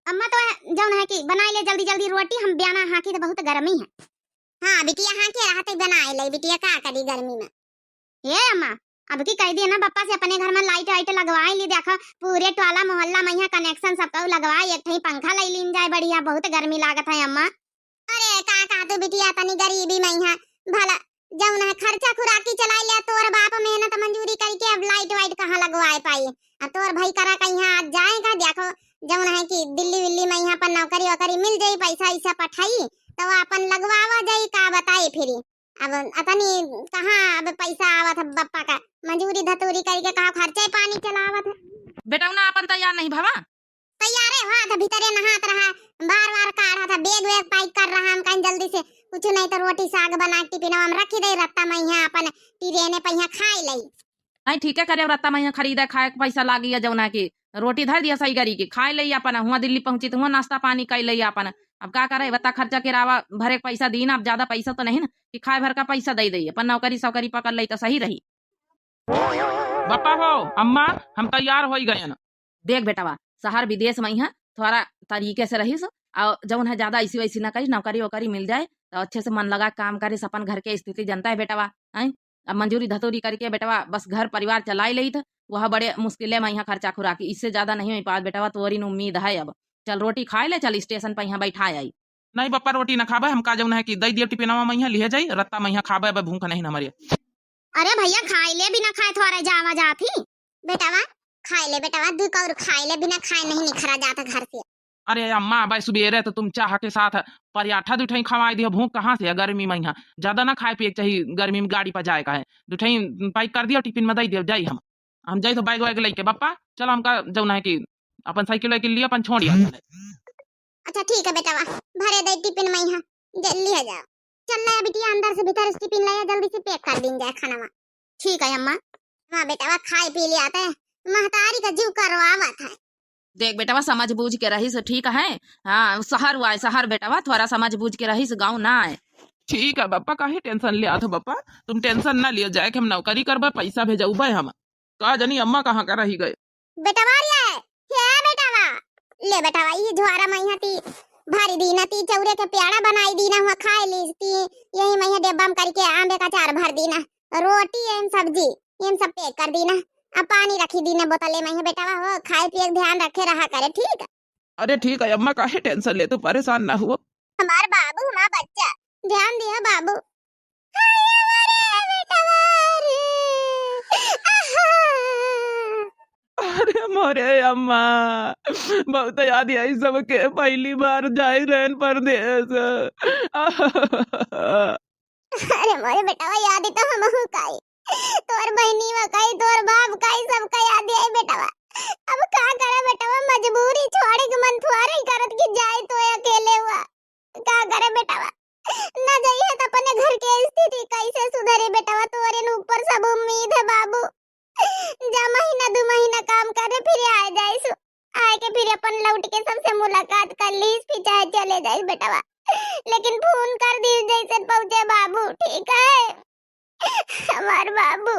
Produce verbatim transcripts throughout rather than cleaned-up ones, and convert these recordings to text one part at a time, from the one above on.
अम्मा तो जौन है कि बनाइ ले जल्दी जल्दी रोटी, हम बियाना हाँकी तो बहुत गर्मी है। हाँ बिटिया, हाँके रहत है, बनाइ ले बिटिया, का करी गर्मी में। हे अम्मा, अब की कहि दिया ना बप्पा से अपने घर में लाइट वाइट लगवाइ ली, देखो पूरे टोला मोहल्ला में यहाँ connection सबका लगवाइ, एक ठई पंखा लइ लीन जाए बढ़िया, बहुत गर्मी लागत है अम्मा। अरे का कहतू बिटिया, तनी गरीबी में यहाँ भला जौन है खर्चा खुराकी चलाइ ले, तोर बाप मेहनत मजूरी करिके अब लाइट वाइट कहाँ लगवाइ पाई। आ तोर भाई करा कहीं आज जाए का, देखो जौन है कि दिल्ली विल्ली में यहाँ पर नौकरी वोकरी मिल जाई, पैसा ऐसा पठाई तो अपन लगवावा जाई, का बताई फिर। अब अतनी कहाँ अब पैसा आवत है बप्पा का, मजूरी धतूरी करिके कहाँ खर्चा पानी चलावत है। बेटौना अपन तैयार नहीं भवा? तैयारे हुआ था, भीतरे नहात रहा, बार बार काढ़ा था, bag वैग pack कर रहा, हम कहीं जल्दी से कुछ नहीं तो रोटी साग बना के टिफिनवा में रखी दे, रत्ता में यहाँ अपन टिरेने पे यहाँ खाइ लई। नहीं, ठीके करे, रत्ता में यहाँ खरीदे खाए के पैसा लागी है, जौन है कि रोटी धर दिया सही करी के, खाइ लई अपन, हुआ दिल्ली पहुँची तो हुआ नाश्ता पानी कइ लई अपन। अब का करे, बता, खर्चा किरावा भरे के पैसा दीना, अब ज्यादा पैसा तो नहीं ना कि खाए भर का पैसा दे दे, अपन नौकरी सौकरी पकड़ लई तो सही रही। बप्पा हो, अम्मा, हम तैयार होइ गयन। देख बेटवा, शहर विदेश में यहाँ थोड़ा तरीके से रहिस, और जौन है ज्यादा ऐसी वैसी ना करिस, नौकरी वोकरी मिल जाए तो अच्छे से मन लगा काम करिस, अपन घर के स्थिति जनता है बेटवा, हैं? अब मजूरी धतूरी करिके बेटवा बस घर परिवार चलाइ लेइत, वह बड़े मुश्किले में यहाँ खर्चा खुराकी, इससे ज्यादा नहीं होइ पावत बेटवा, तोरी न उम्मीद है अब। चल रोटी खाइ ले, चल स्टेशन पर यहाँ बैठाइ आई। नहीं बप्पा, रोटी ना खाबे, हमका जौन है कि दइ दिया टिफिनवा में यहाँ लिहे जाई, रत्ता में यहाँ खाबे, अबे भूख नहीं न मरे। अरे भइया, खाइ ले, बिना खाए थोड़ा जावा जात ही। बेटवा, खाइ ले बेटवा, दू कौर खाइ ले, बिना खाए नहीं निखरा जात घर से। अरे अम्मा, अबे सुबेरे तो तुम चाह के साथ पराठा दू ठई खवाइ दियो, भूख कहाँ से है गर्मी में यहाँ, ज्यादा ना खाए पिए के चाहिए, गर्मी में गाड़ी पर जाए का है, दू ठई pack कर दियो, टिफिन में दइ दियो, जाई हम। हम जाई तो bag वैग लइके। बप्पा, चलो हमका जौन है कि अपन साइकिल वाइकिल लिया, अपन छोड़ दिया। अच्छा ठीक है बेटवा, भरे दे टिफिन में यहाँ, जल्दी आ जाओ। चल ले बिटिया, अंदर से भीतर से टिफिन ले आ, जल्दी से pack कर दीन जाए खानावा। ठीक है अम्मा। हाँ बेटवा, खाए पी लिया ते, महतारी का जीव करवावत है। देख बेटवा, समझ बूझ के रहिस, ठीक है? हाँ, शहर हुआ है, शहर बेटवा, थोड़ा समझ बूझ के रहिस, गाँव ना है। ठीक है बप्पा, काहे tension लियात हो बप्पा, तुम tension ना लियो, जाए के हम नौकरी करबे, पैसा भेजउबे हम। का जानी अम्मा कहाँ का रहि गए। बेटवा रे, हे बेटवा, ले बेटवा, ई झोरा में यहाँ ती भरि दीना, ती चौरे के प्याड़ा बनाइ दीना, हुआ खाइ लीस ती, यही में यहाँ डिब्बा में करिके आम के अचार भर दीना, रोटी एम सब्जी एम सब pack कर दीना, अब पानी रखि दीना बोतले में यहाँ बेटवा हो, खाए पिए के ध्यान रखे रहा करे, ठीक? अरे ठीक है अम्मा, काहे tension ले, तू परेशान ना हुआ। हमार बाबू, हमार बच्चा, ध्यान दिया बाबू। हाय हमारे बेटवा रे। आहा। अरे मोरे अम्मा, बहुत याद आई सबके, पहली बार जाई रहन परदेस। अरे मोरे बेटवा, याद तो हमहू काई, तोर बहिनीवा काई, तोर बाप काई, सबका याद आई बेटवा। अब का करे बेटवा, मजबूरी छोड़े के मन थोड़े करत कि जाए तो अकेले हुआ। का करे बेटवा, ना जइहे त अपने घर के स्थिति कैसे सुधरे बेटवा, तोरे न ऊपर सब उम्मीद है बाबू। जा महीना दू महीना काम करे, फिर आ जाइसु, आए के फिर अपन लौट के सबसे मुलाकात कर लीस, फिर चाहे चले जाइस बेटवा, लेकिन फोन कर दीस जैसे पहुँचे बाबू, ठीक है? हमार बाबू।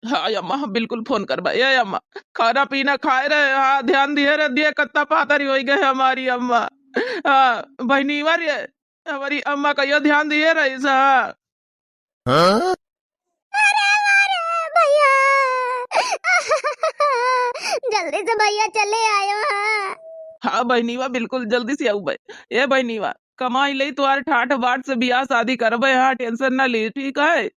हाँ अम्मा, हम बिल्कुल फोन करबा। ए अम्मा, खाना पीना खाए रहे, हाँ, ध्यान दिए रहे, दिए कत्ता पातरी होइ गए हमारी अम्मा। हाँ, बहिनीवा रे, हमारी अम्मा का यो ध्यान दिए रही सा। हाँ? अरे, अरे, भइया। जल्दी से भइया चले आयो, हाँ। हाँ बहिनीवा, बिल्कुल जल्दी से आउबे। ए बहिनीवा, कमाई लई तोहार ठाठ बाट से बियाह शादी करबे, हाँ, tension ना ली, ठीक है?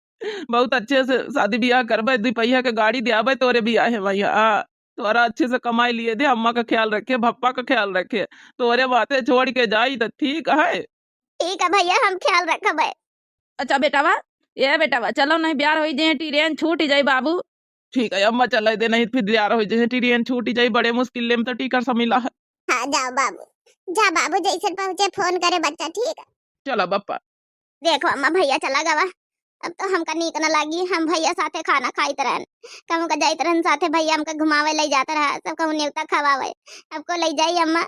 बहुत अच्छे से शादी बियाह करबे, दुपहिया के गाड़ी दियाबे तोरे बियाहे में, हाँ। तोरा अच्छे से कमाई लिए दे, अम्मा का ख्याल रखे, भप्पा का ख्याल रखे, तोरे माथे छोड़ के जाई त ठीक है। ठीक है भइया, हम ख्याल रखबे। अच्छा बेटवा, ए बेटवा, चलो नहीं ब्यार होइ जाए, ट्रेन छूट जाई बाबू। ठीक है अम्मा, चले दे, नहीं फिर ब्यार होइ जाए, ट्रेन छूट जाई, बड़े मुश्किल ले में तो टिकट सब मिला है। हाँ जाओ बाबू, जा बाबू, जैसे पहुँचे फोन करे बच्चा, ठीक है? चला बप्पा। देखो अम्मा, भइया चला गवा, अब तो हमका नीक न लागी, हम भइया साथे खाना खाइत रहन, कहूँ का जाइत रहन साथे, भइया हमका घुमावे लइ जात रहा, सब कहूँ नेवता खवावे, अब को लइ जाई अम्मा?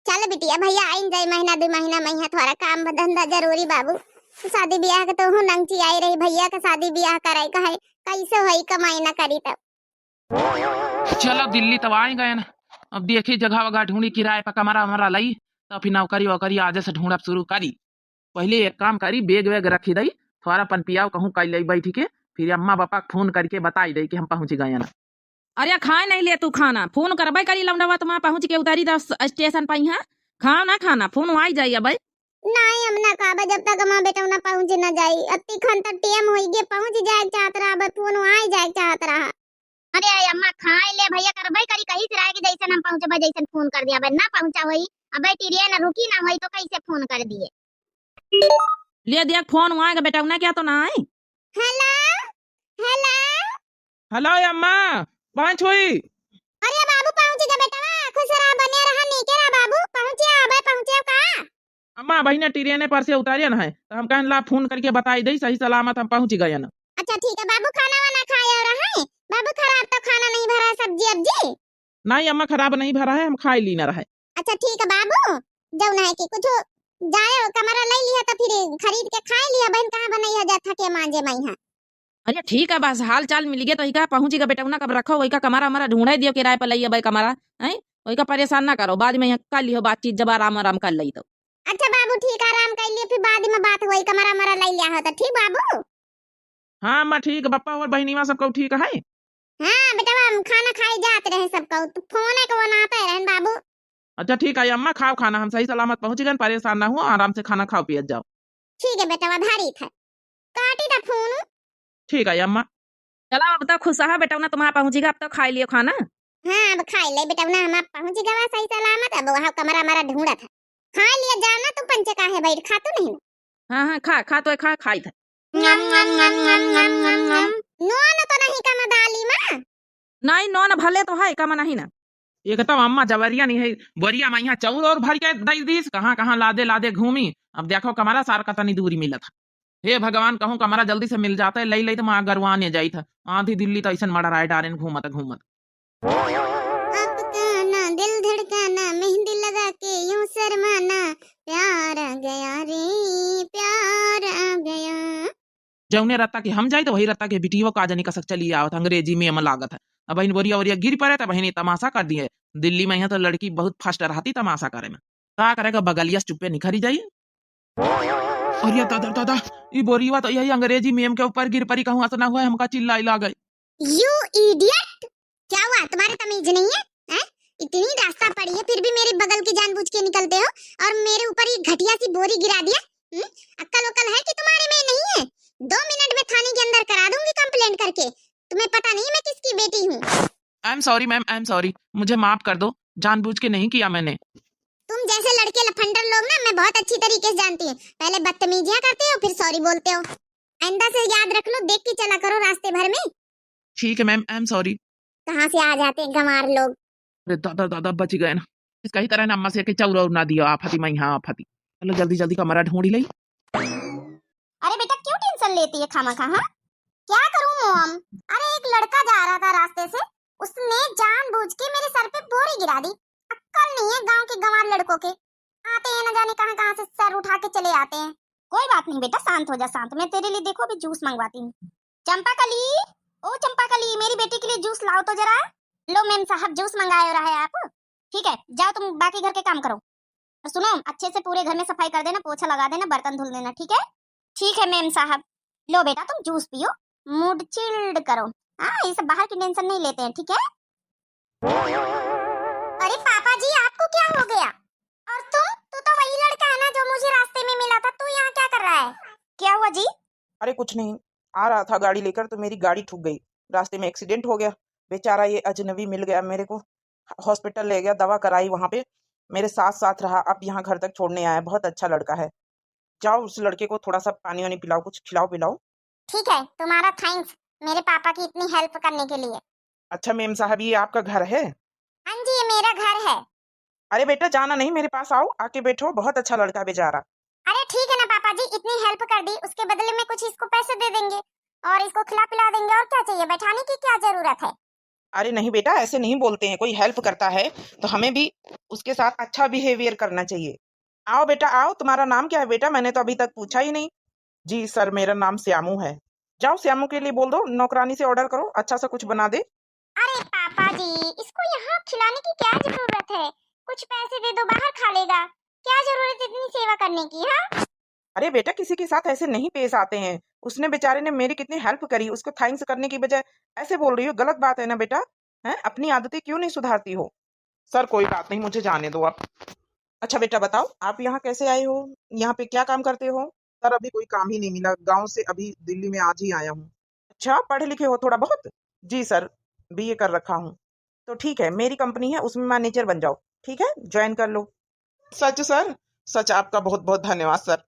चल बिटिया, भइया आइन जाई महीना दू महीना में, यहाँ थोड़ा काम धंधा जरूरी बाबू, शादी बियाह के तोहू नंगची आई रही, भइया के शादी बियाह करे का है, कैसे होई कमाई ना करी तब। चलो दिल्ली तब आइ गए ना, अब देखी जगह वगह ढूंढी, किराए पर कमरा वमरा लई, तो फिर नौकरी वोकरी आज से ढूंढब शुरू करी। पहिले एक काम करी, बैग वैग रखी दई, थोड़ा पन पियाव कहूँ कई लई बैठी के, फिर अम्मा पापा के फोन करके बताई दई कि हम पहुँच गए ना। अरे खाए नहीं ले तू खाना, फोन करबे करी लौंडवा तुम्हारा पहुँच के उतारी दस स्टेशन पर यहाँ। खाओ ना खाना, फोन आई जाई अबे। नहीं, हम ना खाबे जब तक हमार बेटौना पहुँच ना जाई। अत्ती खन तक टेम होई गे, पहुँच जाए के चाहत रहा, अबे फोन आई जाए के चाहत रहा। अरे अम्मा खाए ले भैया, करबे करी कहीं से रह के जैसन हम पहुँचबे जैसन फोन कर दिया, अबे ना पहुँचा होई, अबे ट्रेन रुकी ना होई तो कैसे फोन कर दिए। ले देख फोन वहाँ के बेटौना क्या तो ना आई। हेलो, हेलो। हेलो अम्मा, पहुँच हुई। अरे बाबू पहुँच गए बेटवा, खुश रहा, बने रहा, नीके रहा बाबू, पहुँचे अबे पहुँचे का? अम्मा बहिने ट्रेने पर से उतारियन है, तो हम कहन ला फोन करके बताई दई, सही सलामत हम पहुँच गयन। अच्छा ठीक है बाबू, खाना वाना खाए और है बाबू, खराब तो खाना नहीं भरा है, सब्जी अब्जी? नहीं अम्मा, खराब नहीं भरा है, हम खाए ली ना रहे। अच्छा ठीक है बाबू, जौन है कि कुछ जाए कमरा ले लिया तो फिर खरीद के खाए लिया बहन, कहाँ बनाई है जा थके मांजे माई है। अरे ठीक है, बस हाल चाल मिल गया तो इका पहुँची का बेटौना कब रखो, वही का कमरा हमारा ढूंढे दियो किराए पर लइया भाई कमरा, हैं? वही का परेशान ना करो, बाद में यहाँ कर लियो बातचीत जब आराम आराम कर लई तो। अच्छा बाबू ठीक है, आराम कर लियो, फिर बाद में बात होई, कमरा हमारा ले लिया हो तो ठीक बाबू। हाँ अम्मा ठीक, बप्पा और बहिनीवा सब कहू ठीक है? हाँ बेटवा, हम खाना खाए जात रहे सब कहू, तू फोन है को बनाते रहन बाबू। अच्छा ठीक है अम्मा, खाओ खाना, हम सही सलामत पहुँच गए, परेशान ना हो, आराम से खाना खाओ पियत जाओ। ठीक है बेटवा, धारी था काटी था फोन। ठीक है अम्मा। चला अब तो खुश रहा बेटौना, तुम्हारा पहुँची गा, अब तो खाए लियो खाना। हाँ अब खाए ले बेटौना, हम पहुँची गवा सही सलामत, अब वहाँ कमरा हमारा ढूंढत है। खाए लियो जाना, तू पंचे काहे बैठ, खा तू नहीं ना। हाँ हाँ खा खा तो खा, खाई था। नून तो नहीं कम दाली मा? नहीं नून भले तो है, कम नहीं ना। एक तो अम्मा जबरिया नहीं है, बोरिया मा यहाँ चाउर और भर के दई दीस, कहाँ कहाँ लादे लादे घूमी। अब देखो कमरा सार का तनी दूरी मिलत है। हे भगवान, कहूँ कमरा जल्दी से मिल जाता है, लई लई तो माँ गरवाने जाई था। आधी दिल्ली तो ऐसन मड़राए डारेन घूमत घूमत। आपका ना दिल धड़काना, मेहंदी लगा के यूं शर्माना, प्यार आ गया रे, प्यार आ गया। जौने रत्ता के हम जाई तो वही रत्ता के बिटियो का जनी कसक चली आवत, अंग्रेजी में लागत है। अब बहिन बोरिया ओरिया गिर पड़े तो बहिन ये तमाशा कर दिए। दिल्ली में यहाँ तो लड़की बहुत फर्स्ट रहती तमाशा करे में। का करे का बगलिया से चुप्पे निखरी जाई। अरे दादा दादा, ई बोरिया तो यही अंग्रेजी मेम के ऊपर गिर पड़ी, कहूँ ऐसा ना हुआ हमका चिल्लाई लागे। You idiot! क्या हुआ, तुम्हारे तमीज नहीं है, हैं? इतनी रास्ता पड़ी है फिर भी मेरे बगल की जानबूझ के निकलते हो और मेरे ऊपर ये घटिया सी बोरी गिरा दिया। हम्म? अक्कल वक्कल है कि तुम्हारे में नहीं है? दो मिनट में थाने के अंदर करा दूंगी कंप्लेंट करके। तुम्हें पता नहीं मैं किसकी बेटी हूँ। I am sorry ma'am, I am sorry, मुझे माफ कर दो, जानबूझ के नहीं किया मैंने। तुम जैसे लड़के लफंडर लोग ना मैं बहुत अच्छी तरीके से जानती हूँ। पहले बदतमीजियां करते हो फिर सॉरी बोलते हो। आइंदा से याद रख लो, देख के चला करो रास्ते भर में। ठीक है मैम, I am sorry। कहाँ से आ जाते हैं गंवार लोग। अरे दादा दादा बच गए ना। इसका ही तरह ना अम्मा से के चौरा और ना दिया आफती मैं यहाँ आफती। चलो जल्दी जल्दी कमरा ढूंढ ले। अरे बेटा क्यों टेंशन लेती है खामा खा, हाँ? क्या करूं मॉम? अरे एक लड़का जा रहा था रास्ते से, उसने जानबूझ के मेरे सर पे बोरी गिरा दी। अक्कल नहीं है गांव के गंवार लड़कों के, आते हैं ना जाने कहाँ कहाँ से सर उठा के चले आते हैं। कोई बात नहीं बेटा, शांत हो जा शांत, मैं तेरे लिए देखो अभी जूस मंगवाती हूँ। चंपा कली, ओ चंपा कली, मेरी बेटी के लिए जूस लाओ तो जरा। लो मेम साहब जूस मंगाए हो रहा है आप, ठीक है जाओ तुम बाकी घर के काम करो। और सुनो अच्छे से पूरे घर में सफाई कर देना, पोछा लगा देना, बर्तन धुल देना, ठीक है? ठीक है मेम साहब। लो बेटा तुम जूस पियो, मूड चिल्ड करो। हाँ ये सब बाहर की टेंशन नहीं लेते हैं, ठीक है? अरे पापा जी आपको क्या हो गया? और तुम, तू तो वही लड़का है ना जो मुझे रास्ते में मिला था, तू यहाँ क्या कर रहा है? क्या हुआ जी? अरे कुछ नहीं, आ रहा था गाड़ी लेकर तो मेरी गाड़ी ठुक गई, रास्ते में एक्सीडेंट हो गया। बेचारा ये अजनबी मिल गया मेरे को, हॉस्पिटल ले गया, दवा कराई वहाँ पे, मेरे साथ साथ रहा, अब यहाँ घर तक छोड़ने आया। बहुत अच्छा लड़का है, जाओ उस लड़के को थोड़ा सा पानी वानी पिलाओ, कुछ खिलाओ पिलाओ। ठीक है, तुम्हारा थैंक्स मेरे पापा की इतनी हेल्प करने के लिए। अच्छा मेम साहब, ये आपका घर है? हाँ जी, ये मेरा घर है। अरे बेटा, जाना नहीं, मेरे पास आओ, आके बैठो, बहुत अच्छा लड़का है बेचारा। अरे ठीक है ना पापा जी, इतनी हेल्प कर दी, उसके बदले में कुछ इसको पैसे दे देंगे और इसको खिला पिला देंगे, और क्या चाहिए, बैठाने की क्या जरूरत है? अरे नहीं बेटा, ऐसे नहीं बोलते हैं, कोई हेल्प करता है तो हमें भी उसके साथ अच्छा बिहेवियर करना चाहिए। आओ बेटा आओ, तुम्हारा नाम क्या है बेटा, मैंने तो अभी तक पूछा ही नहीं। जी सर, मेरा नाम श्यामू है। जाओ श्यामू के लिए बोल दो, नौकरानी से ऑर्डर करो, अच्छा सा कुछ बना दे। अरे पापा जी, इसको यहाँ खिलाने की क्या जरूरत है? कुछ पैसे दे दो, बाहर खा लेगा। क्या जरूरत इतनी सेवा करने की, हाँ? अरे बेटा, किसी के साथ ऐसे नहीं पेश आते हैं। उसने बेचारे ने मेरी कितनी हेल्प करी, उसको थैंक्स करने की बजाय ऐसे बोल रही हो, गलत बात है ना बेटा। हैं, अपनी आदतें क्यों नहीं सुधारती हो? सर, कोई बात नहीं, मुझे जाने दो आप। अच्छा बेटा, बताओ, आप यहाँ कैसे आए हो? यहाँ पे क्या काम करते हो? सर, अभी कोई काम ही नहीं मिला, गांव से अभी दिल्ली में आज ही आया हूँ। अच्छा, पढ़े लिखे हो थोड़ा बहुत? जी सर, बीए कर रखा हूँ। तो ठीक है, मेरी कंपनी है, उसमें मैनेजर बन जाओ, ठीक है, ज्वाइन कर लो। सच सर? सच, आपका बहुत बहुत धन्यवाद सर।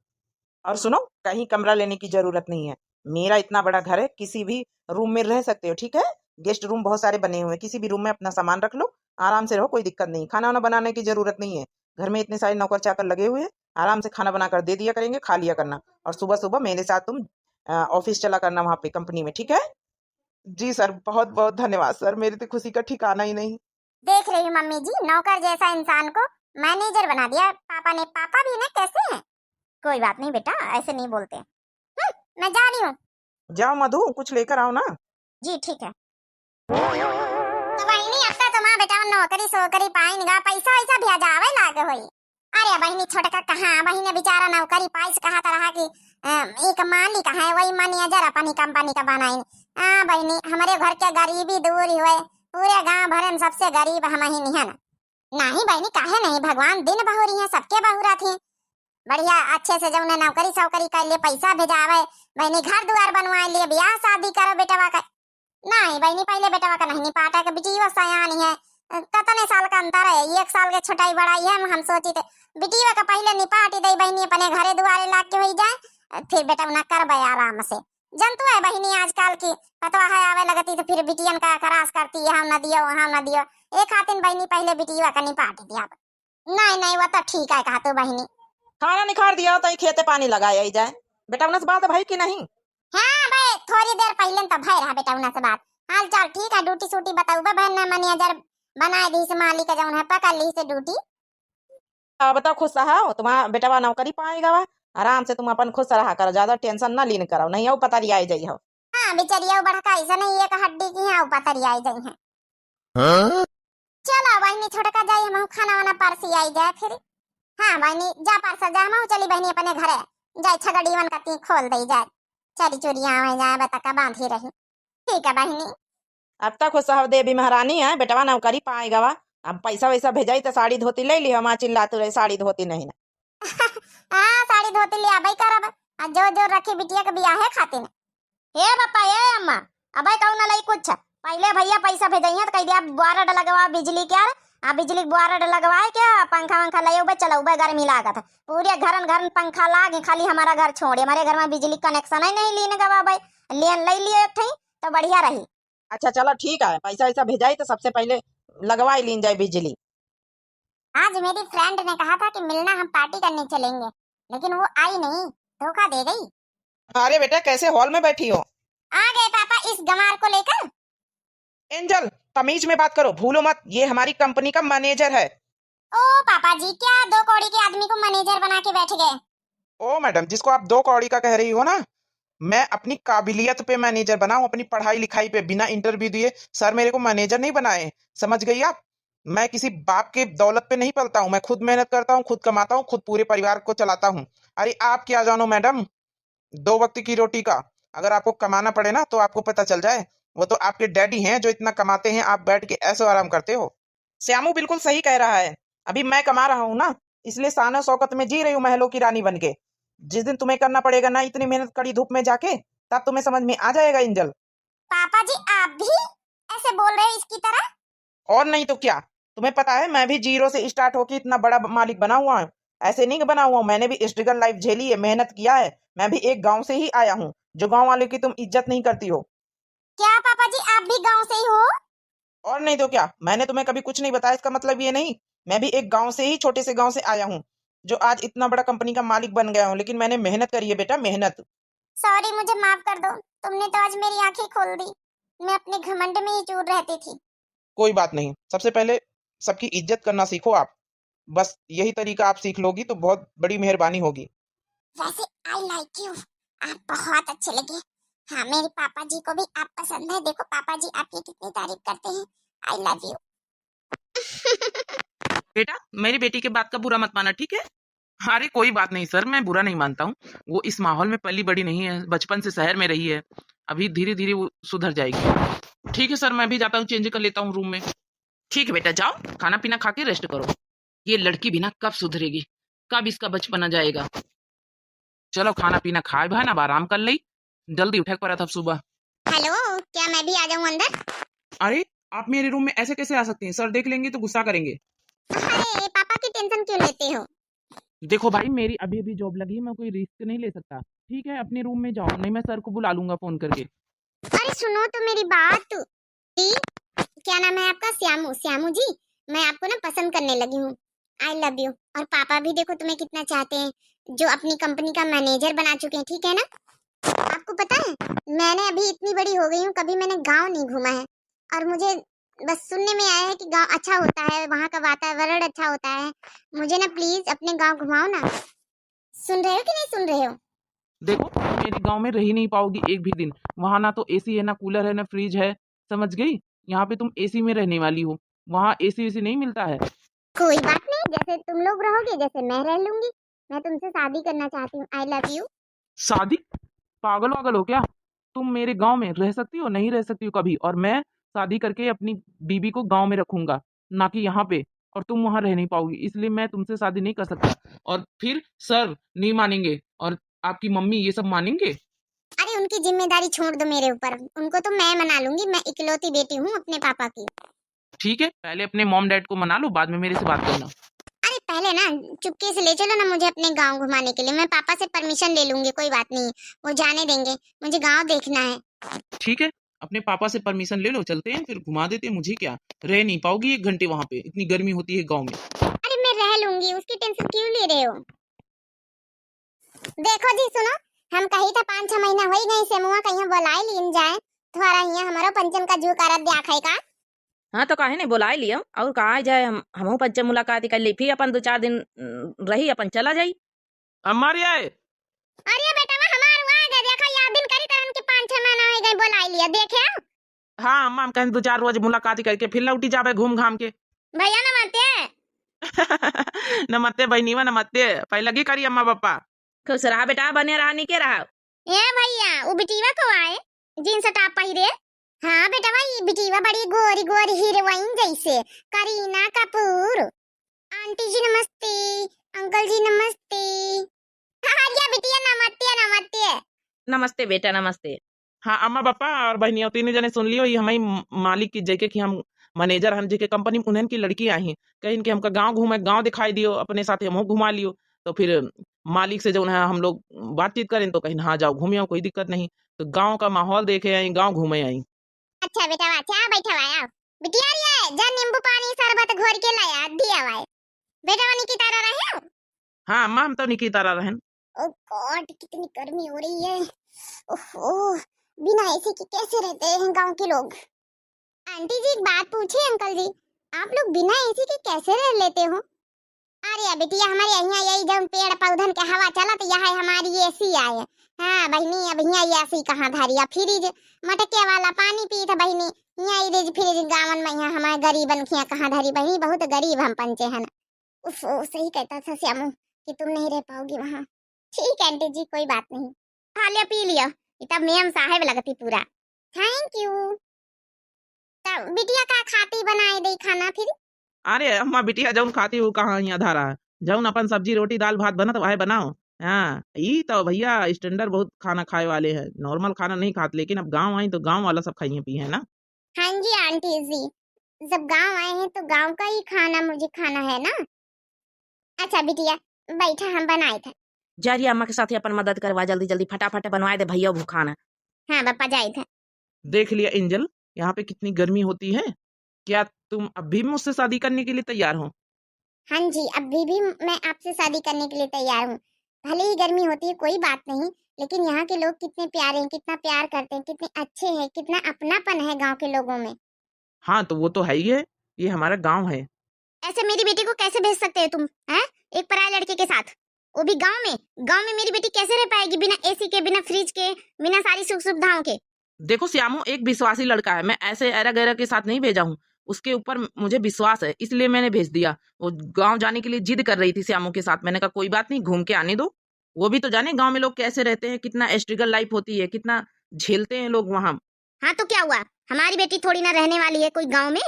और सुनो, कहीं कमरा लेने की जरूरत नहीं है, मेरा इतना बड़ा घर है, किसी भी रूम में रह सकते हो, ठीक है? गेस्ट रूम बहुत सारे बने हुए हैं, किसी भी रूम में अपना सामान रख लो, आराम से रहो, कोई दिक्कत नहीं। खाना वाना बनाने की जरूरत नहीं है, घर में इतने सारे नौकर चाकर लगे हुए हैं, आराम से खाना बना कर दे दिया करेंगे, खा लिया करना। और सुबह सुबह मेरे साथ तुम, अ, ऑफिस चला करना वहाँ पे कंपनी में, ठीक है? जी सर, बहुत बहुत धन्यवाद सर, मेरी तो खुशी का ठिकाना ही नहीं। देख रही हूँ मम्मी जी, नौकर जैसा इंसान को मैनेजर बना दिया पापा ने। पापा भी ना कैसे हैं। कोई बात नहीं बेटा, ऐसे नहीं बोलते। हम्म, मैं जा रही हूँ। जाओ मधु, कुछ लेकर आओ ना। जी ठीक है। तो बहिनी, अब तो तुम्हारा बेटा नौकरी सोकरी पाइन गा, पैसा वैसा भेजावे लाग होई। अरे बहिनी, छोटका कहाँ, बहिनी बेचारा नौकरी पाइस, कहत रहा कि, अ, एक मालिक है, वही मैनेजर अपनी कंपनी का बनाइन। हाँ बहिनी, हमरे घर के गरीबी दूर हुए, पूरे गांव भरे में सबसे गरीब हम ही निहन। नहीं बहिनी, काहे नहीं, भगवान दिन बहुरी है, सबके बहुरा थी। बढ़िया अच्छे से जौने नौकरी सौकरी कर ले, पैसा भेजावे, बहिनी घर दुआर बनवाए लिए, ब्याह शादी करो बेटवा का। नहीं बहिनी, पहिले बेटवा का नहीं निपाटा के, बिटिया सयानी है, कतने साल का अंतर है, एक साल के छोटाई बड़ाई है। हम सोची थे बिटिया का पहिले निपाटी दे बहिनी, अपने घरे दुआरे लाग के होई जाए, फिर बेटवा ना करबे आराम से। जनतु है बहिनी, आजकल की पतवा है आवे लगती तो फिर बिटियन का क्रास करती, यहाँ न दियो, वहाँ न दियो। एक हाथिन बहिनी पहिले बिटिया का निपाटी दिया। नहीं नहीं, वो तो ठीक है कहा तू बहिनी। खाना निखार दिया तो खेते पानी लगाए आई जाए। बेटा उनस बात भाई कि नहीं? हाँ बे, थोड़ी देर पहिले तो भय रहा बेटा उनस बात। हाल चाल ठीक है, ड्यूटी सूटी बताऊबे बहन ने मैनेजर बनाए दी से, मालिक जौन है पकड़ ली से ड्यूटी। अब तो खुश रहो, तुम्हारा बेटवा नौकरी पाएगा वा, आराम से तुम अपन खुश रहा करो, ज्यादा टेंशन ना लीन करो, नहीं वो पतरिया आई जाई हो। हाँ बेचारी, वो बड़का ऐसा नहीं एक हड्डी की है, वो पतरिया आई जाई है। हाँ? चला बहिनी, छोटका जाई, हमहू खाना वाना परसी आई जाए फिर। हाँ बहिनी, जा परसा जा, हमहू चली बहिनी अपने घरे, जाए छगड़ीवन का ती खोल दे जाए, चली चुरिया आवे जाए, बतका बांधी रही। ठीक है बहिनी। अब तक हो सहव देवी महारानी है, बेटवा नौकरी पाए गवा, अब पैसा वैसा भेजाई तो साड़ी धोती ले ली, हम चिल्लात रहे साड़ी धोती नहीं ना। हाँ, साड़ी धोती ले आबे करब, आ जो जो रखी बिटिया के बियाहे खातिर। ए पापा, ए अम्मा, अबे कहू ना लई कुछ। पहिले भैया पैसा भेजइहे त कह दिया बोर्ड लगवा बिजली के यार, आ बिजली के बोर्ड लगवाए के, पंखा वंखा ले उबे चलउबे, गर्मी लागत है। पूरे घरन घरन पंखा लाग, खाली हमारा घर छोड़े, हमारे घर में बिजली कनेक्शन है नहीं, लीन गवा भाई, लेन ले लियो एक ठई तो बढ़िया रही। अच्छा चलो ठीक है, पैसा वैसा भेजाई तो सबसे पहिले लगवाई लीन जाए बिजली। आज मेरी फ्रेंड ने कहा था कि मिलना, हम पार्टी करने चलेंगे, लेकिन वो आई नहीं, धोखा दे गई। अरे बेटा, कैसे हॉल में बैठी हो? आ गए पापा इस गंवार को लेकर। एंजल, तमीज में बात करो, भूलो मत, ये हमारी कंपनी का मैनेजर है। ओ पापा जी, क्या दो कौड़ी के आदमी को मैनेजर बना के बैठ गए? ओ मैडम, जिसको आप दो कौड़ी का कह रही हो ना, मैं अपनी काबिलियत पे मैनेजर बना हूँ, अपनी पढ़ाई लिखाई पे, बिना इंटरव्यू दिए सर मेरे को मैनेजर नहीं बनाए, समझ गई आप? मैं किसी बाप के दौलत पे नहीं पलता हूँ, मैं खुद मेहनत करता हूँ, खुद कमाता हूँ, खुद पूरे परिवार को चलाता हूँ। अरे आप क्या जानो मैडम, दो वक्त की रोटी का, अगर आपको कमाना पड़े ना तो आपको पता चल जाए। वो तो आपके डैडी हैं जो इतना कमाते हैं, आप बैठ के ऐशो आराम करते हो। श्यामू बिल्कुल सही कह रहा है, अभी मैं कमा रहा हूँ ना, इसलिए शान और शौकत में जी रही हूँ महलों की रानी बन के। जिस दिन तुम्हें करना पड़ेगा ना इतनी मेहनत कड़ी धूप में जाके, तब तुम्हें समझ में आ जाएगा एंजल। पापा जी, आप भी ऐसे बोल रहे हो इसकी तरह? और नहीं तो क्या, तुम्हें पता है मैं भी जीरो से स्टार्ट होके इतना बड़ा मालिक बना हुआ हूँ। ऐसे नहीं बना हुआ हूँ, मैंने भी स्ट्रगल लाइफ झेली है, मेहनत किया है। मैं भी एक गांव से ही आया हूँ जो गांव वाले की तुम इज्जत नहीं करती हो। क्या पापा जी, आप भी गांव से ही हो? और नहीं तो क्या, मैंने तुम्हें कभी कुछ नहीं बताया, इसका मतलब ये नहीं। मैं भी एक गांव से ही, छोटे से गांव से आया हूँ जो आज इतना बड़ा कंपनी का मालिक बन गया हूँ, लेकिन मैंने मेहनत करी है बेटा, मेहनत। सॉरी, मुझे माफ कर दो, तुमने तो आज मेरी आंखें खोल दी। मैं अपने घमंड में ही चूर रहती थी। कोई बात नहीं, सबसे पहले सबकी इज्जत करना सीखो आप। बस यही तरीका आप सीख लोगी तो बहुत बड़ी मेहरबानी होगी। वैसे आई लाइक यू, आप बहुत अच्छे लगे। हाँ, मेरे पापा जी को भी आप पसंद है। देखो, पापा जी आपकी कितनी तारीफ करते हैं। I love you। बेटा, मेरी बेटी के बात का बुरा मत माना, ठीक है? अरे, कोई बात नहीं सर, मैं बुरा नहीं मानता हूँ। वो इस माहौल में पली बड़ी नहीं है, बचपन से शहर में रही है, अभी धीरे धीरे वो सुधर जाएगी। ठीक है सर, मैं भी जाता हूँ, चेंज कर लेता हूँ रूम में। ठीक है बेटा, जाओ, खाना पीना खा के रेस्ट करो। ये लड़की भी ना कब सुधरेगी, कब इसका बचपना जाएगा। चलो, खाना पीना खाए बहन, अब आराम कर लई, जल्दी उठे के पड़त अब सुबह। हेलो, क्या मैं भी आ जाऊं अंदर? अरे, आप मेरे रूम में ऐसे कैसे आ सकती हैं? सर देख लेंगे तो गुस्सा करेंगे। अरे पापा की टेंशन क्यों लेते हो? देखो भाई, मेरी अभी अभी जॉब लगी है, मैं कोई रिस्क नहीं ले सकता, ठीक है? अपने रूम में जाओ, नहीं मैं सर को बुला लूंगा फोन करके। अरे सुनो तो मेरी बात। जी, क्या नाम है आपका? श्यामू। श्यामू जी, मैं आपको ना पसंद करने लगी हूँ। I love you। और पापा भी देखो तुम्हें कितना चाहते हैं, जो अपनी कंपनी का मैनेजर बना चुके हैं, ठीक है ना? आपको पता है, मैंने अभी इतनी बड़ी हो गई हूँ, कभी मैंने गांव नहीं घूमा है, और मुझे बस सुनने में आया है कि गांव अच्छा होता है, वहाँ का वातावरण अच्छा होता है। मुझे ना प्लीज अपने गांव घुमाओ ना। सुन रहे हो कि नहीं सुन रहे हो? देखो, तुम मेरे गांव में रह ही नहीं पाओगी एक भी दिन। वहां ना तो एसी है, ना कूलर है, ना फ्रिज है, समझ गई? यहाँ पे तुम एसी में रहने वाली हो, वहाँ एसी वेसी नहीं मिलता है। कोई बात नहीं, जैसे तुम लोग रहोगे जैसे मैं रह लूंगी। मैं तुमसे शादी करना चाहती हूँ। I love you। शादी? पागल वागल हो क्या? तुम मेरे गांव में रह सकती हो, नहीं रह सकती हो कभी, और मैं शादी करके अपनी बीबी को गांव में रखूंगा, ना कि यहाँ पे। और तुम वहां रह नहीं पाओगी, इसलिए मैं तुमसे शादी नहीं कर सकता। और फिर सर नहीं मानेंगे और आपकी मम्मी, ये सब मानेंगे? अरे उनकी जिम्मेदारी छोड़ दो मेरे ऊपर, उनको तो मैं मना लूंगी, मैं इकलौती बेटी हूँ अपने पापा की। ठीक है, पहले अपने मॉम डैड को मना लो, बाद में मेरे से बात करना। अरे पहले ना चुपके से ले चलो ना मुझे अपने गांव घुमाने के लिए, मैं पापा से परमिशन ले लूंगी, कोई बात नहीं, वो जाने देंगे, मुझे गांव देखना है। ठीक है, अपने पापा से परमिशन ले लो, चलते हैं, फिर घुमा देते हैं। मुझे क्या, रह नहीं पाओगी एक घंटे वहां पे, इतनी गर्मी होती है गांव में। अरे मैं रह लूंगी, उसकी टेंशन क्यों ले रहे हो? देखो जी सुनो, हम कही था पाँच छह महीना होई गई, सेमुआ कहीं बोलाई लीन जाए, थोड़ा हियां हमरो पंचम का जू करत द्या खाई का। हाँ तो काहे नहीं बोलाई लियो, और कहाँ जाए हम, हमहू पंचम मुलाकात कर ली, फिर अपन दो चार दिन, उम, रही अपन चला जाई। अम्मा रे आए। अरे बेटवा हमार हुआ गए, देखा याद दिन करी तरन के पाँच छह महीना हो गए बोलाई लिया, देखे? हाँ अम्मा, हम कहें दो चार रोज मुलाकात करके फिर लौटी जाबे घूम घाम के। भैया नमस्ते। नमस्ते बहनीवा, नमस्ते। पहले की करी अम्मा पापा? खुश रहा बेटा, बने रहा, निके रहा। ए भैया, उ बिटीवा को आए, जींस टॉप पहिरे। हाँ बेटवा, ई बिटीवा बड़ी गोरी गोरी हीरोइन जैसे, करीना कपूर। आंटी जी नमस्ते, अंकल जी नमस्ते। अरे बिटिया नमस्ते, नमस्ते। नमस्ते बेटा, नमस्ते। हाँ अम्मा पापा और बहनिया, तीनों जने सुन लियो, ये हमारी म-, मालिक की, जेके कि हम मैनेजर हम, जेके कंपनी में उन्हन की लड़की आई हैं, कहीं कि हमका गांव घूमे, गांव दिखाई दियो, अपने साथ हमहू घुमा लियो। तो फिर मालिक से जौन है हम लोग बातचीत करें तो कहीं हाँ जाओ घूमे आओ, कोई दिक्कत नहीं। तो गांव का माहौल देखे आई, गांव घूमे आई। अच्छा बेटा, अच्छा बैठा हुआ आओ। बिटिया रे आए, जा नींबू पानी शरबत घोर के लाया, दिया हुआ है। बेटा वो निकी तारा रहे हो? हाँ अम्मा, हम तो निकी तारा रहन। ओ गॉड, कितनी गर्मी हो रही है। ओहो, बिना एसी के कैसे रहते हैं गांव के लोग? आंटी जी एक बात पूछे अंकल जी, आप लोग बिना एसी के कैसे रह लेते हो? अरे बिटिया, हमारे यहाँ यही जौन पेड़ पौधन के हवा चलत, यह है हमारी एसी आए। हाँ बहिनी, अब यहाँ एसी कहाँ धरी, या फ्रिज, मटके वाला पानी पीत बहिनी, यहाँ फ्रिज फ्रिज गावन में, यहाँ हमारे गरीबन के यहाँ कहाँ धरी बहिनी, बहुत गरीब हम पंचे हैं। उफ, वो सही कहता था श्यामू कि तुम नहीं रह पाओगी वहाँ। ठीक है आंटी जी, कोई बात नहीं। खा लिया पी लिया, ये तब मेम साहेब लगती पूरा। थैंक यू। तब बिटिया का खाती बनाए दे खाना फिर? अरे अम्मा, बिटिया जौन खाती वो कहाँ यहाँ धरा है, जौन अपन सब्जी रोटी दाल भात बनत वह बनाओ। हाँ, ई तो भैया स्टैंडर्ड बहुत खाना खाए वाले हैं, नॉर्मल खाना नहीं खाते, लेकिन अब गाँव आई तो गाँव वाला सब खाइए पिए है ना। हाँ जी आंटी जी, जब गाँव आए हैं तो गाँव का ही खाना मुझे खाना है ना। अच्छा बिटिया, बैठा हम बनाए थे। जा रही अम्मा के साथ ही अपन मदद करवा, जल्दी जल्दी फटाफट बनवाए दे भैया वो खाना। हाँ पापा, जाए थे। देख लिया एंजल, यहाँ पे कितनी गर्मी होती है। क्या तुम अभी भी मुझसे शादी करने के लिए तैयार हो? हाँ जी, अभी भी मैं आपसे शादी करने के लिए तैयार हूँ। भले ही गर्मी होती है, कोई बात नहीं, लेकिन यहाँ के लोग कितने प्यारे हैं, कितना प्यार करते हैं, कितने अच्छे हैं, कितना अपनापन है गांव के लोगों में। हाँ, तो वो तो है ही है, ये हमारा गांव है। ऐसे मेरी बेटी को कैसे भेज सकते हो तुम, हैं? एक पराये लड़के के साथ। वो भी गांव में। गांव में मेरी बेटी कैसे रह पाएगी बिना एसी के, बिना फ्रिज के, बिना सारी सुख सुविधाओं के? देखो श्यामू एक विश्वासी लड़का है, मैं ऐसे ऐरा गैरा के साथ नहीं भेजा हूँ। उसके ऊपर मुझे विश्वास है, इसलिए मैंने भेज दिया। वो गांव जाने के लिए जिद कर रही थी श्यामू के साथ। मैंने कहा कोई बात नहीं, घूम के आने दो, वो भी तो जाने गांव में लोग कैसे रहते हैं, कितना स्ट्रगल लाइफ होती है, कितना झेलते हैं लोग वहाँ। हाँ तो क्या हुआ, हमारी बेटी थोड़ी ना रहने वाली है कोई गांव में।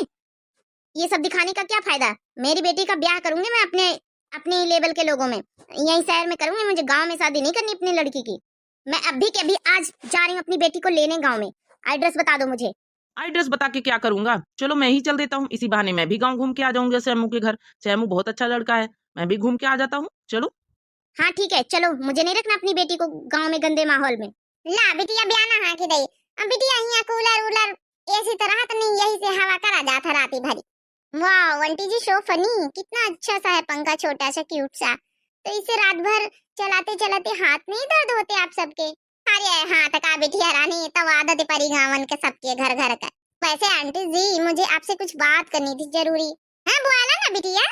ये सब दिखाने का क्या फायदा? मेरी बेटी का ब्याह करूंगी मैं अपने, अपने लेवल के लोगों में। यहीं शहर में करूंगी, मुझे गांव में शादी नहीं करनी अपनी लड़की की। मैं अभी के अभी आज जा रही हूँ अपनी बेटी को लेने गांव में। एड्रेस बता दो मुझे। एड्रेस बता के क्या करूंगा? चलो मैं ही चल देता हूँ, इसी बहाने मैं भी गांव घूम के आ जाऊंगा श्यामू के घर। श्यामू बहुत अच्छा लड़का है, मैं भी घूम के आ जाता हूँ। चलो। हाँ ठीक है, चलो, मुझे नहीं रखना अपनी बेटी को गांव में गंदे माहौल में। ला बिटिया, बयाना हाँ कि दई। अब बिटिया हियाँ कूलर वूलर एसी तो रहत नहीं, यही से हवा करा जात है राती भरी। वाह आंटी जी, so funny। कितना अच्छा सा है पंखा, छोटा सा, क्यूट सा। तो इसे रात भर चलाते चलाते हाथ नहीं दर्द होते आप सबके? अरे हाँ, तो का बिटिया रानी, तो आदत परी गाँवन के सबके घर घर का। वैसे आंटी जी, मुझे आपसे कुछ बात करनी थी जरूरी। हाँ बोला ना बिटिया।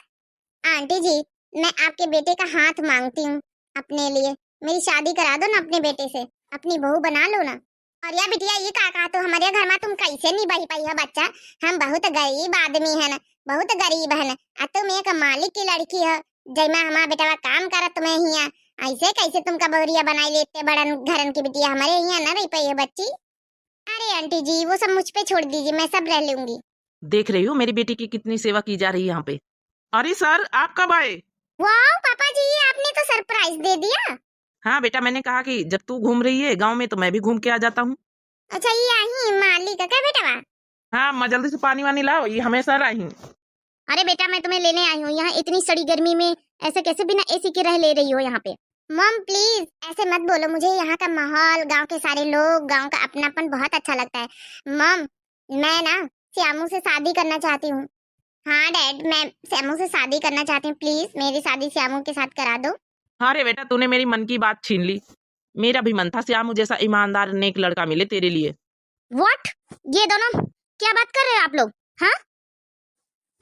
आंटी जी, मैं आपके बेटे का हाथ मांगती हूँ अपने लिए। मेरी शादी करा दो ना अपने बेटे से, अपनी बहू बना लो ना। अरे बिटिया, ये का कहा तू? हमारे घर में तुम कैसे नहीं बही पाई हो बच्चा? हम बहुत गरीब आदमी है ना, बहुत गरीब है ना। आ तुम एक मालिक की लड़की हो, जैमा हमारा बेटवा काम करत तुम्हें हिया, ऐसे कैसे तुमका बहुरिया बनाई लेते बड़न घरन की बिटिया? हमारे हिया ना रह पाई हो बच्ची। अरे आंटी जी, वो सब मुझ पे छोड़ दीजिए, मैं सब रह लूंगी। देख रही हो मेरी बेटी की कितनी सेवा की जा रही है यहाँ पे। अरे सर, आप कब आए? वाओ पापा जी, ये आपने तो सरप्राइज दे दिया। हाँ बेटा, मैंने कहा कि जब तू घूम रही है गांव में तो मैं भी घूम के आ जाता हूँ। अच्छा, ये आई मालिक का बेटवा? हाँ अम्मा, जल्दी से पानी वानी लाओ, ये हमेशा रही। अरे बेटा, मैं तुम्हें लेने आई हूँ। यहाँ इतनी सड़ी गर्मी में ऐसे कैसे बिना एसी के रह ले रही हो यहाँ पे? मॉम प्लीज ऐसे मत बोलो, मुझे यहाँ का माहौल, गांव के सारे लोग, गांव का अपनापन बहुत अच्छा लगता है। मॉम, मैं ना श्यामू से शादी करना चाहती हूँ। हाँ डैड, मैं श्यामू से शादी करना चाहती हूँ, प्लीज मेरी शादी श्यामू के साथ करा दो। हाँ रे बेटा, तूने मेरी मन की बात छीन ली। मेरा भी मन था श्यामू जैसा ईमानदार नेक लड़का मिले तेरे लिए। व्हाट? ये दोनों क्या बात कर रहे हो आप लोग? हाँ,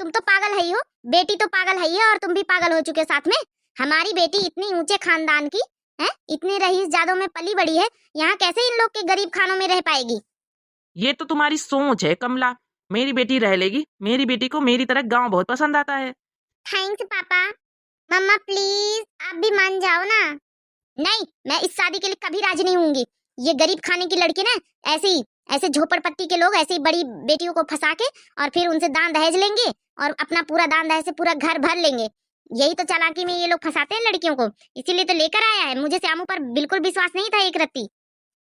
तुम तो पागल है ही हो, बेटी तो पागल है ही है और तुम भी पागल हो चुके हो साथ में। हमारी बेटी इतनी ऊंचे खानदान की है, इतने रईसजादों में पली बड़ी है, यहाँ कैसे इन लोग के गरीब खानों में रह पाएगी? ये तो तुम्हारी सोच है कमला, मेरी बेटी रह लेगी, मेरी बेटी को मेरी तरह गांव बहुत पसंद आता है। थैंक्स पापा। मम्मा प्लीज आप भी मान जाओ ना। नहीं, मैं इस शादी के लिए कभी राजी नहीं होंगी। ये गरीब खाने की लड़की ना, ऐसे ही, ऐसे झोपड़पट्टी के लोग ऐसे ही बड़ी बेटियों को फंसा के और फिर उनसे दान दहेज लेंगे और अपना पूरा दान दहेज से पूरा घर भर लेंगे। यही तो चालाकी में ये लोग फंसाते हैं लड़कियों को, इसीलिए तो लेकर आया है। मुझे श्यामू पर बिल्कुल विश्वास नहीं था एक रत्ती।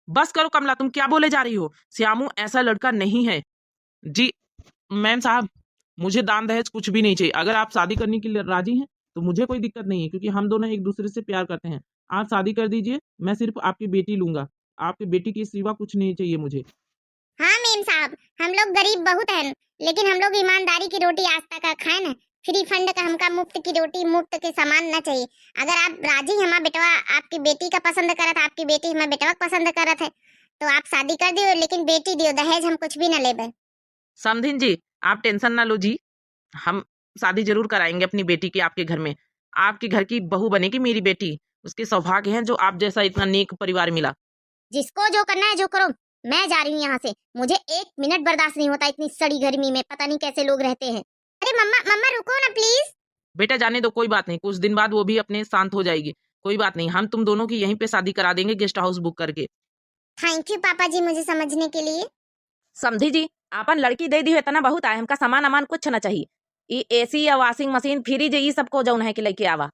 बस करो कमला, तुम क्या बोले जा रही हो? श्यामू ऐसा लड़का नहीं है। जी मैम साहब, मुझे दान दहेज कुछ भी नहीं चाहिए। अगर आप शादी करने के लिए राजी हैं तो मुझे कोई दिक्कत नहीं है, क्योंकि हम दोनों एक दूसरे से प्यार करते हैं। आप शादी कर दीजिए, मैं सिर्फ आपकी बेटी लूंगा, आपकी बेटी के सिवा कुछ नहीं चाहिए मुझे। हाँ मेम साहब, हम लोग गरीब बहुत हैं, लेकिन हम लोग ईमानदारी की रोटी आज तक खाए न। फ्री फंड का हमका मुफ्त की रोटी, मुफ्त के सामान न चाहिए। अगर आप राजी, हमार बेटवा आपकी बेटी का पसंद करत है, आपकी बेटी हमार बेटवा का पसंद करत है, तो आप शादी कर दियो, लेकिन बेटी दियो, दहेज हम कुछ भी न लेबे। समधिन जी, आप टेंशन ना लो जी, हम शादी जरूर कराएंगे अपनी बेटी की आपके घर में। आपके घर की बहू बनेगी मेरी बेटी। उसके सौभाग्य हैं जो आप जैसा इतना नेक परिवार मिला। जिसको जो करना है जो करो, मैं जा रही हूँ यहाँ से। मुझे एक मिनट बर्दाश्त नहीं होता इतनी सड़ी गर्मी में, पता नहीं कैसे लोग रहते हैं। अरे मम्मा, मम्मा रुको ना प्लीज। बेटा जाने दो, कोई बात नहीं, कुछ दिन बाद वो भी अपने शांत हो जाएगी। कोई बात नहीं, हम तुम दोनों की यहीं पे शादी करा देंगे गेस्ट हाउस बुक करके। थैंक यू पापा जी मुझे समझने के लिए। समधी जी, आपन लड़की दे दी हो इतना बहुत आए, हमका सामान अमान कुछ ना चाहिए। ई एसी या वॉशिंग मशीन, फ्रिज, ई सबको जौन है कि लेके आवा।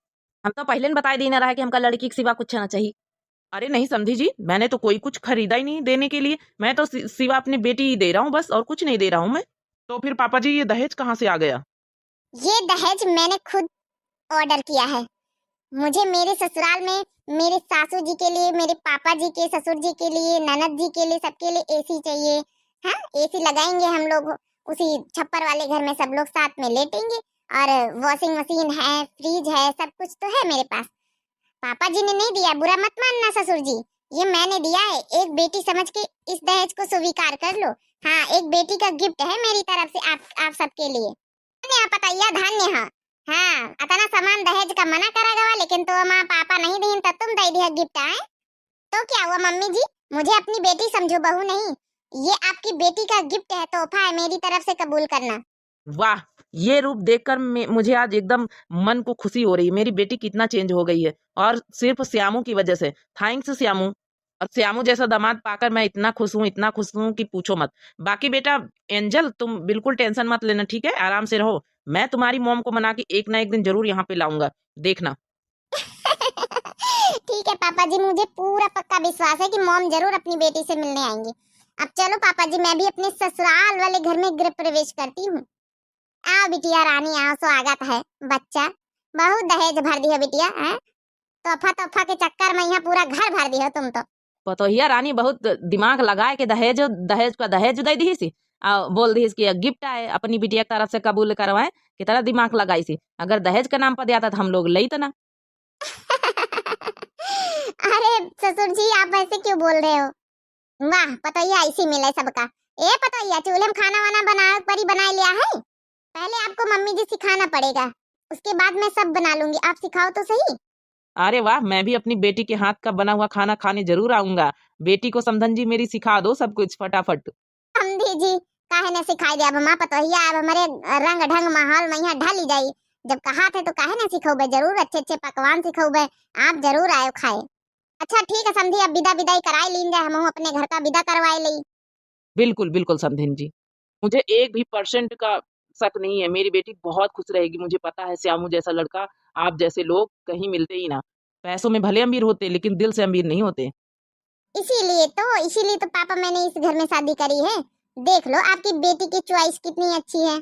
हम तो पहले न बताए दीना रहा कि हमका लड़की के सिवा कुछ ना चाहिए। अरे नहीं समधी जी, मैंने तो कोई कुछ खरीदा ही नहीं देने के लिए, मैं तो सि-, सिवा अपनी बेटी ही दे रहा हूँ बस, और कुछ नहीं दे रहा हूँ मैं। तो फिर पापा जी, ये दहेज कहाँ से आ गया? ये दहेज मैंने खुद ऑर्डर किया है। मुझे मेरे ससुराल में मेरे सासू जी के लिए, मेरे पापा जी के, ससुर जी के लिए, ननद जी के लिए, सबके लिए एसी चाहिए। हाँ, एसी लगाएंगे हम लोग उसी छप्पर वाले घर में, सब लोग साथ में लेटेंगे। और वॉशिंग मशीन है, फ्रिज है, सब कुछ तो है मेरे पास। पापा जी ने नहीं दिया, बुरा मत मानना ससुर जी, ये मैंने दिया है। एक बेटी समझ के इस दहेज को स्वीकार कर लो। हाँ, एक बेटी का गिफ्ट है मेरी तरफ से आप, आप सबके लिए। धन्य है पतैया, धन्य है। हाँ, अतना सामान दहेज का मना करा गवा, लेकिन तो माँ पापा नहीं दीन, तब तुम दे दिया गिफ्ट, आए? तो क्या हुआ मम्मी जी, मुझे अपनी बेटी समझो, बहू नहीं। ये आपकी बेटी का गिफ्ट है, तोहफा है, मेरी तरफ से कबूल करना। वाह, ये रूप देखकर मे-, मुझे आज एकदम मन को खुशी हो रही है। मेरी बेटी कितना चेंज हो गई है, और सिर्फ श्यामू की वजह से। थैंक्स श्यामू। और श्यामू जैसा दामाद पाकर मैं इतना खुश हूँ, इतना खुश हूँ कि पूछो मत। बाकी बेटा एंजल, तुम बिल्कुल टेंशन मत लेना, ठीक है? आराम से रहो, मैं तुम्हारी मॉम को मना के एक ना एक दिन जरूर यहाँ पे लाऊंगा, देखना। ठीक है पापा जी, मुझे पूरा पक्का विश्वास है कि मॉम जरूर अपनी बेटी से मिलने आएंगी। अब चलो पापा जी, मैं भी अपने ससुराल वाले घर में गृह प्रवेश करती हूँ। आओ बिटिया रानी, आओ, स्वागत है। बच्चा, बहुत दहेज भर दिया बिटिया, हैं? तोहफा तोहफा के चक्कर में यहाँ पूरा घर भर दिया तुम तो। पतोहिया रानी बहुत दिमाग लगाए के दहेज, दहेज का दहेज दे दीसी, आ बोल दीस कि गिफ्ट आए, अपनी बिटिया की तरफ से कबूल करवाए, कितना दिमाग लगाई सी। अगर दहेज के नाम पर दिया था तो हम लोग लेत ना। अरे ससुर जी, आप ऐसे क्यों बोल रहे हो? वाह, पतोहिया ऐसी मिले सबका। ए पतोहिया, चूल्हे में खाना वाना बनावे परी, बना लिया है? पहले आपको मम्मी जी सिखाना पड़ेगा, उसके बाद मैं सब बना लूंगी। आप सिखाओ तो सही। अरे वाह, मैं भी अपनी बेटी के हाथ का बना हुआ खाना खाने जरूर आऊंगा। बेटी को समधन जी मेरी सिखा दो सब कुछ फटाफट। समधी जी, काहे न सिखाई दे? अब माँ पतोहिया, अब हमारे रंग ढंग माहौल में यहाँ ढली जाई। जब कहा थे तो काहे न सिखौबे, जरूर अच्छे अच्छे पकवान सिखौबे, आप जरूर आयो खाए। अच्छा ठीक है समधी, अब विदा विदाई कराई लीन जाए, हम अपने घर का विदा करवाए ली। बिल्कुल, बिल्कुल समधिन जी, मुझे एक भी परसेंट का शक नहीं है, मेरी बेटी बहुत खुश रहेगी। मुझे पता है श्यामू जैसा लड़का, आप जैसे लोग कहीं मिलते ही ना। पैसों में भले अमीर होते, लेकिन दिल से अमीर नहीं होते। इसीलिए तो, इसीलिए तो पापा मैंने इस घर में शादी करी है। देख लो आपकी बेटी की चॉइस कितनी अच्छी है।